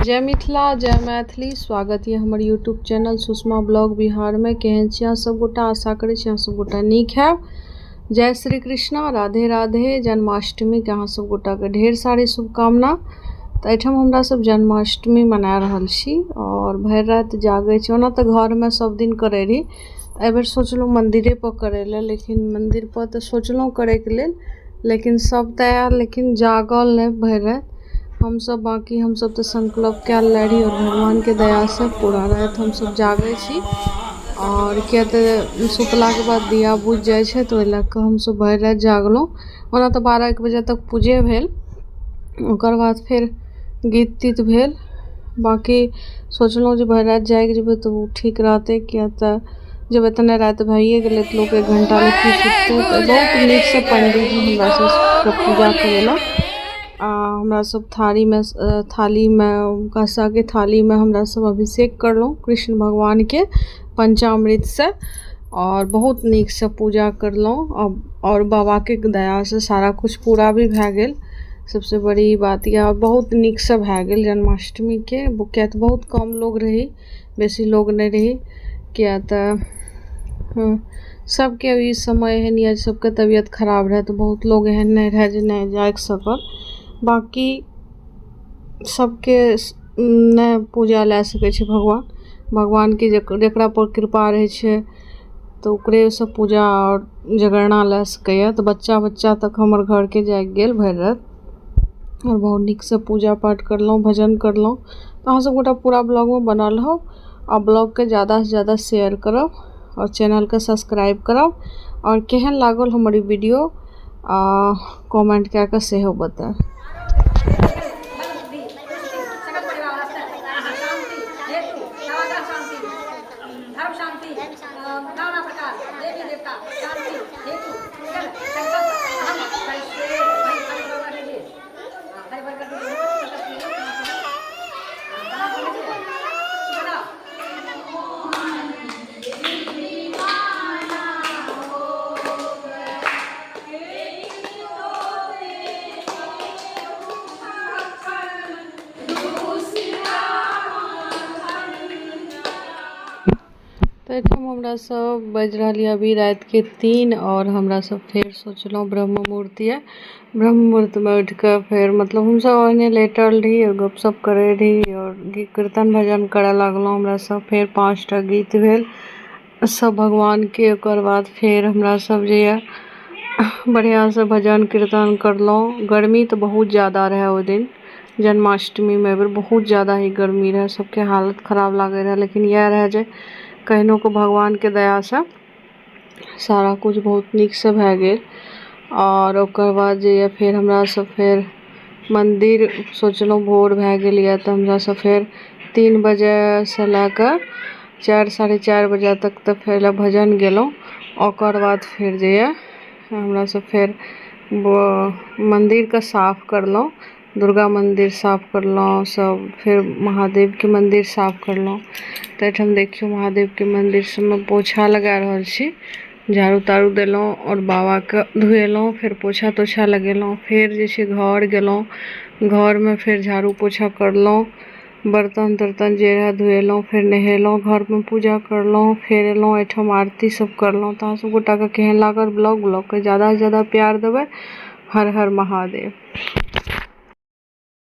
जय मिथिला जय मैथिली। स्वागत यऽ हमर यूट्यूब चैनल सुषमा ब्लॉग बिहारमे। केहन छी अहाँ सब गोटा? आशा करै छी अहाँ सब गोटा नीक हैब। जय श्री कृष्णा, राधे राधे। जन्माष्टमीके अहाँ सब गोटाके ढेर सारी शुभकामना। तऽ एहिठाम हमरा सब जन्माष्टमी मना रहल छी आओर भरि राति जागै छी। ओना तऽ घरमे सब दिन करै रही, एहिबेर सोचलहुँ मन्दिरेपर करै लए, लेकिन मन्दिरपर तऽ सोचलहुँ करैके लेल, लेकिन सब तऽ आयल लेकिन जागल नहि भरि राति हमसब। बाँकी हमसब तऽ संकल्प कए लेने रही आओर भगवानके दयासँ पूरा राति हमसब जागै छी। आओर किया तऽ सुतलाके बाद दिया बुझि जाइ छै, तऽ ओहि लए कऽ हमसब भरि राति जागलहुँ। ओना तऽ 12-1 बजे तक पूजे भेल, ओकर बाद फेर गीत तीत भेल। बाँकी सोचलहुँ जे भरि राति जागि जेबै तऽ ओ ठीक रहतै, किया तऽ जब एतना राति भइए गेलै तऽ लोक 1 घण्टा लए की सुततै। तऽ बहुत नीकसँ पण्डीजी हमरा सबके पूजा करेलक आ हमरा सब थारीमे थालीमे काँसाके थालीमे हमरा सब अभिषेक करलहुँ कृष्ण भगवानके पञ्चामृतसँ आओर बहुत नीकसँ पूजा करलहुँ आओर बाबाके दयासँ सारा किछु पूरा भी भए गेल। सबसँ बड़ी बात यऽ बहुत नीकसँ भए गेल जन्माष्टमीके, किया तऽ बहुत कम लोग रही, बेसी लोग नहि रही, किया तऽ सबके ई समय एहन यऽ सबके तबियत खराब रहै, तऽ बहुत लोग एहन नहि रहै जे नहि जागि सकल। बाँकी सबके नहि पूजा लए सकै छै भगवान। भगवानके जकरा पर कृपा रहै छै तऽ ओकरेसँ पूजा आओर जगरणा लए सकैए। तऽ बच्चा बच्चा तक हमर घरके जागि गेल भरि राति आओर बहुत नीकसँ पूजा पाठ करलहुँ, भजन करलहुँ। तऽ अहाँ सब गोटा पूरा ब्लॉगमे बनल रहब आ ब्लॉगके ज्यादासँ ज्यादा शेयर करब आओर चैनलके सब्सक्राइब करब। आओर केहन लागल हमर ई वीडियो आ कमेंट कए कऽ सेहो बतायब। तऽ एहिठाम हमरा सब बाजि रहल यऽ अभी रातिके 3 आओर हमरा सब फेर सोचलहुँ ब्रह्म मुहूर्त यऽ, ब्रह्म मुहूर्तमे उठिकऽ फेर मतलब हमसब ओहने लेटल रही आओर गपशप करै रही आओर कीर्तन भजन करऽ लागलहुँ हमरा सब। फेर 5टा गीत भेल सब भगवानके। ओकर बाद फेर हमरा सब जे यऽ बढ़िआँसँ भजन कीर्तन करलहुँ। गर्मी तऽ बहुत ज्यादा रहै ओहि दिन जन्माष्टमीमे, एहिबेर बहुत ज्यादा ही गर्मी रहै, सबके हालत खराब लागै रहै, लेकिन इएह रहै जे कहिनो कऽ भगवानके दयासँ सारा किछु बहुत नीकसँ भए गेल। आओर ओकर बाद जे यऽ फेर हमरा सब फेर मन्दिर सोचलहुँ भोर भए गेल यऽ तऽ हमरा सब फेर 3 बजेसँ लए कऽ 4 साढ़े 4 बजे तक तऽ फेर भजन गेलहुँ। ओकर बाद फेर जे यऽ हमरा सब फेर मन्दिरके साफ करलहुँ, दुर्गा मन्दिर साफ करलहुँ सब, फेर महादेवके मन्दिर साफ करलहुँ। तऽ एहिठाम देखियौ महादेवके मन्दिर सबमे पोछा लगा रहल छी, झाड़ू ताड़ू देलहुँ आओर बाबाके धुएलहुँ, फेर पोछा तोछा लगेलहुँ। फेर जे छै घर गेलहुँ, घरमे फेर झाड़ू पोछा करलहुँ, बर्तन तर्तन जे रहए धुएलहुँ, फेर नहेलहुँ, घरमे पूजा करलहुँ, फेर एलहुँ एहिठाम आरती सब करलहुँ। तऽ अहाँ सब गोटाके केहन लागल ब्लॉग? ब्लॉगके ज्यादासँ ज्यादा प्यार देबै। हर हर महादेव।